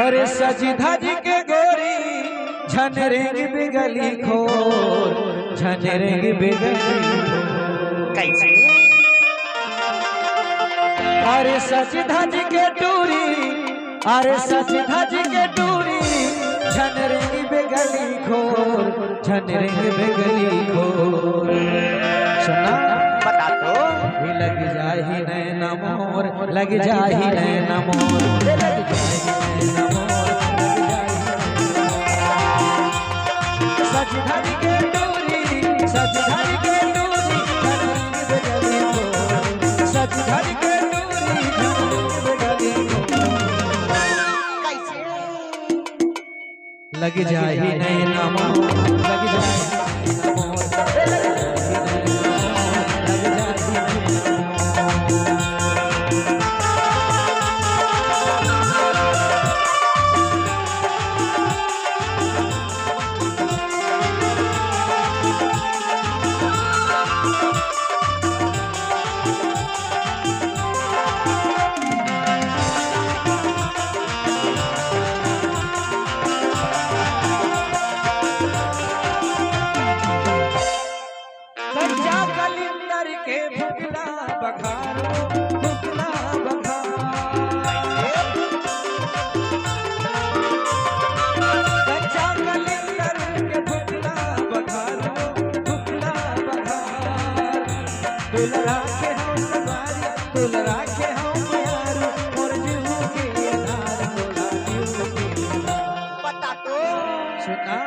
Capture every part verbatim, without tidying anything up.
अरे सज धज के गोरी, झन रेंग बिगली खोर, झन रेंग बिगली खोर। कैसे? अरे सज धज के टूरी, अरे सज धज के टूरी, झन रेंग बिगली खोर, झन रेंग बिगली खोर। सुना? बता तो। लग जाही नैना मोर, लग जाही नैना मोर, लग जाही नैना मोर, लग जाही नैना मोर। सज धज के टूरी, सज धज के टूरी, झन रेंग बिगली खोर, सज धज के टूरी, झन रेंग बिगली खोर। कैसे? लग जाही नैना मोर, लग जाही नैना मोर, लग जाही नैना मोर। कच्चा कलिंदर के भुकला बघारो, भुकला बघार। कच्चा कलिंदर के भुकला बघारो, भुकला बघार। दुलरा के हौं सवारी, दुलरा के हौं प्यार, मोर जीव के आधार, मोला जीव के आधार। बता तो। सुना।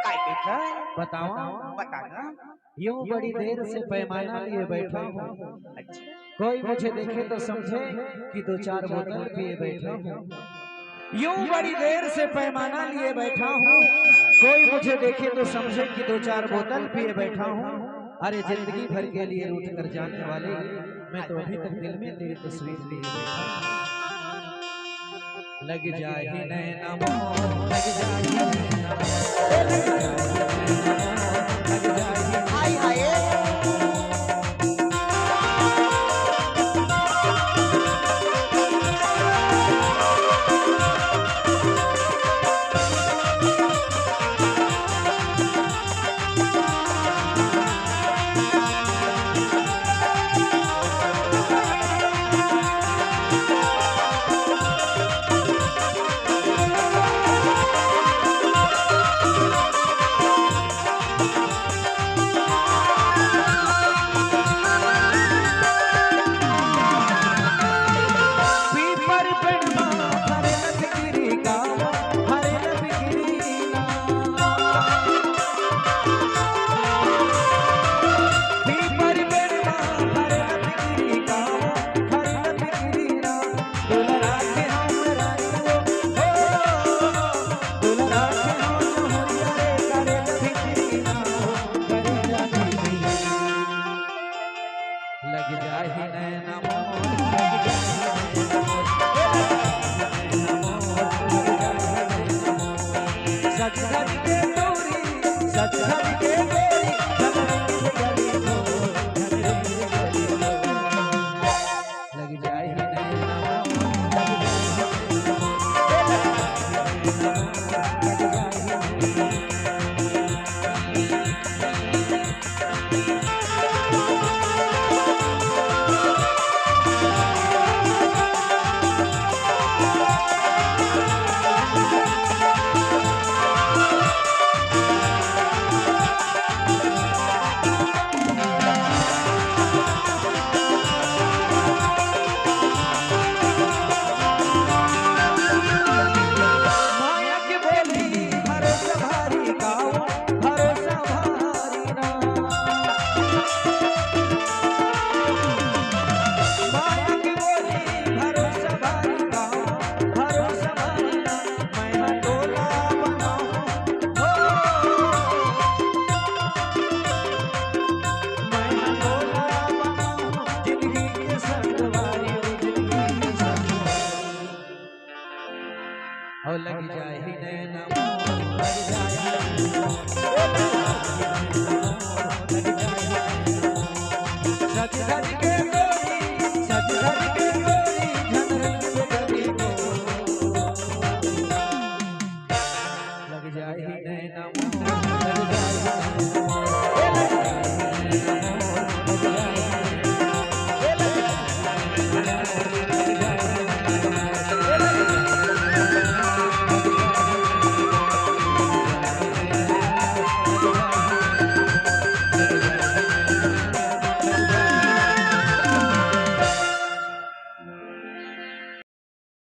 काय देखा? बतावा। बता ना। यूं बड़ी देर से पैमाना लिए बैठा हूँ। अच्छा। कोई मुझे देखे तो समझे कि दो चार बोतल पिए बैठा हूँ। यूं बड़ी देर से पैमाना लिए बैठा हूँ, कोई मुझे देखे तो समझे कि दो चार बोतल पिए बैठा हूँ। अरे जिंदगी भर के लिए रूठ कर जाने वाले, मैं तो अभी तक दिल में तेरी तस्वीर लिए बैठा हूँ। लग जाही नैना मोर, लग जाही नैना मोर, लग जाही नैना मोर, लग जाही। हाय हाय। लग जाही नैना मोर, लग जाही नैना मोर, लग जाही नैना मोर, लग जाही नैना मोर। सज धज के गोरी, सज धज के गोरी, झन रेंग बिगली खोर, झन रेंग बिगली खोर। लग जाही नैना मोर, लग जाही नैना मोर, लग जाही नैना मोर, लग जाही नैना मोर। माया के बोली भरोसा भारी गाँव, भरोसा भारी ना। माया के बोली भरोसा भारी गाँव, भरोसा भारी ना। मैं हा टोला बनाऊं, हो। मैं हा टोला बनाऊं, जिंदगी के संगवारी, जिंदगी के संगवारी। हो लग जाही नैना मोर, लग जाही नैना मोर, लग जाही नैना मोर। सज धज के गोरी, सज धज के गोरी, झन रेंग